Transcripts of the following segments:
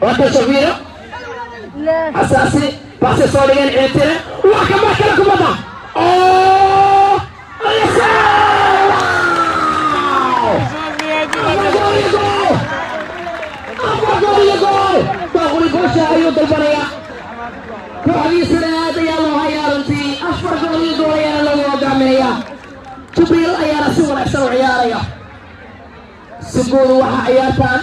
Waa kan Shafiino. Xasaasi baase soo dhigeen Ciiltire. Waa kan mar kale kubadda. Oh! Yes! Wow! Afar gool iyo gool! Afar gool iyo gool! Baaquli goosha ayuu dalbanayaa. Kooxdiisana aad ayaa loo hayaa runtii. Afar gool iyo gool ayaana lagu hogaaminayaa. Jibriil ayaana si wanaagsan u ciyaaraya. Si guud waxaa ciyaartaan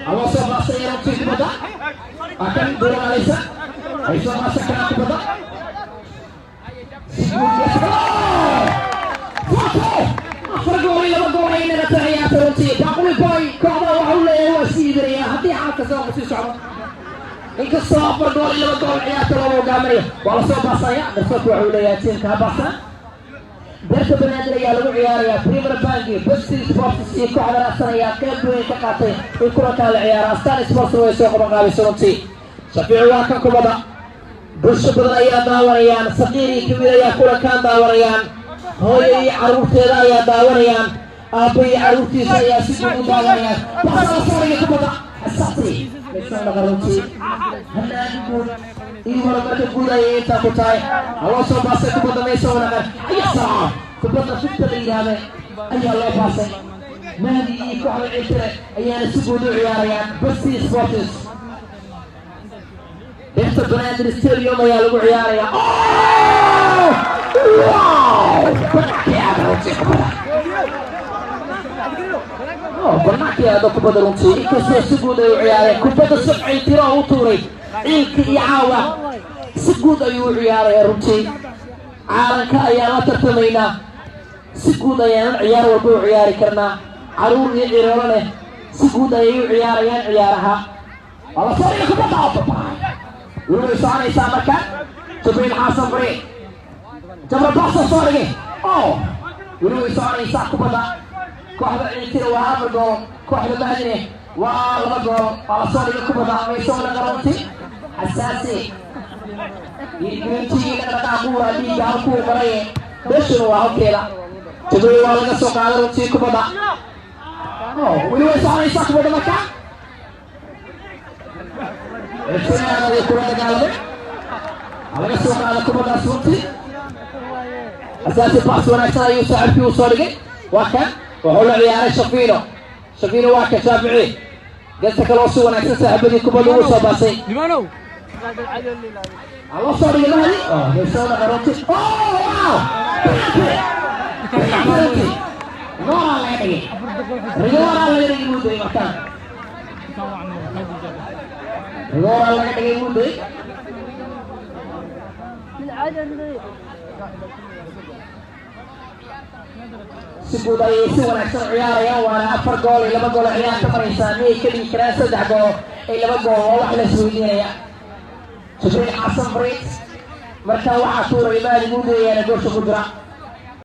Aloo soo baasaya runtii kubadda. Waa kan duuranaysa. Ay soo baasan karaan kubadda. Si guud yes. Goal! Afar gool iyo laba gool ay naga tahay ciyaarta runtii. Baaquli Boy kooxda waxa uu leeyahay waa sii iibinaya haddii xaalka soo sii socdo. Inkastoo afar gool iyo laba gool ciyaarta looga hogaaminayo, waa lasoo baasaya. Garsoorka waxa uu leeyahay tiimka ha baasaan. Beerta Banaadir ayaa lagu ciyaarayaa. Premier Banki, Besti Sports iyo kooxda raadsanaya qayb weyn ka qaatay in kulankaa la ciyaaro. Astaan Sports way soo qaban qaabisay runtii. Shafiici, waa kan kubadda. Bulsho badan ayaa daawanayaan. Saqiir iyo kabiir ayaa kulankaan daawanayaan. Hooyo iyo carruurteeda ayaa daawanayaan. Aabbo iyo carruurtiisa ayaa si guud u daawanayaan. Baasala soo kubadda. Xasaasi maysan dhaqan runtii. Hanaan guud iyo horumarka guud ayay intaa ku tahay. Haloo soo baasay kubadda, maysan naqan. Ayasalaam, kubadda fifta la yidhaahda ayaa loo baasay. Mahdi iyo kooxda Ciiltire ayaana si guud u ciyaarayaan. Besti Sports, Beerta Banaadir Stadium ayaa lagu ciyaarayaa. Oh! Wow! Banaanka aada runtii kubadda. Oh, banaanka aada kubadda runtii. Inkastoo si guud ay u ciyaareen kubadda, si Ciiltire oo u tuuray ciilka iyo caawa si guud ayuu u ciyaaraya runtii. Caalamka ayaan la tartamaynaa. Si guud ayaanan ciyaar walba u ciyaari karnaa. Caruur iyo ciroolo leh si guud ayay u ciyaarayaan ciyaaraha. Waa la soo dhigay kubadda oo babaay. Weli way soconaysaa marka. Jibriil Xasan Fari Jabra Baasa soo dhigay. Oh, weli way soconaysaa kubadda. Kooxda Ciiltira waa afar gool, kooxda Mahdine waa laba gool. Waa la soo dhigay kubadda, way soo dhaqa runtii. Xasaasi dhiirigelintii dhaqdhaqaaqu waa dhiigga halkuu maray, meeshuna waa halkeeda. Jibriil waa laga soo qaaday runtii kubadda. Oh, weli way soconaysaa kubadda marka. Ciiltira ayay kula dagaalamay. Waa laga soo qaaday kubaddaas runtii. Xasaasi baas wanaagsan ayuu saaxiibkii u soo dhigay. Waa kan, wuxuu la ciyaaray Shafiino. Shafiino, waa kan Shaafici. Gasta kale oo si wanaagsan saaxiibadii kubadda ugu soo baasay. Waa loo soo dhigay Mahdi. Oh, way soo dhaqa runtii. Oh, wow! Penalty! Rigooraa laga dhigay. Rigooraa laga dhigay Muudey markaan. Rigooraa laga dhigay Muudey. Si guud ayay si wanaagsan u ciyaarayaan, waana afar gool iyo laba gool oo ciyaarta maraysaa. Miyay ka dhigi karaan saddex gool iyo laba gool? Waa wax la isweydiinaya. Jibriil Xasan Fariid markaa waxaa tuuray Mahdi Muudey ayaana goosha ku jira.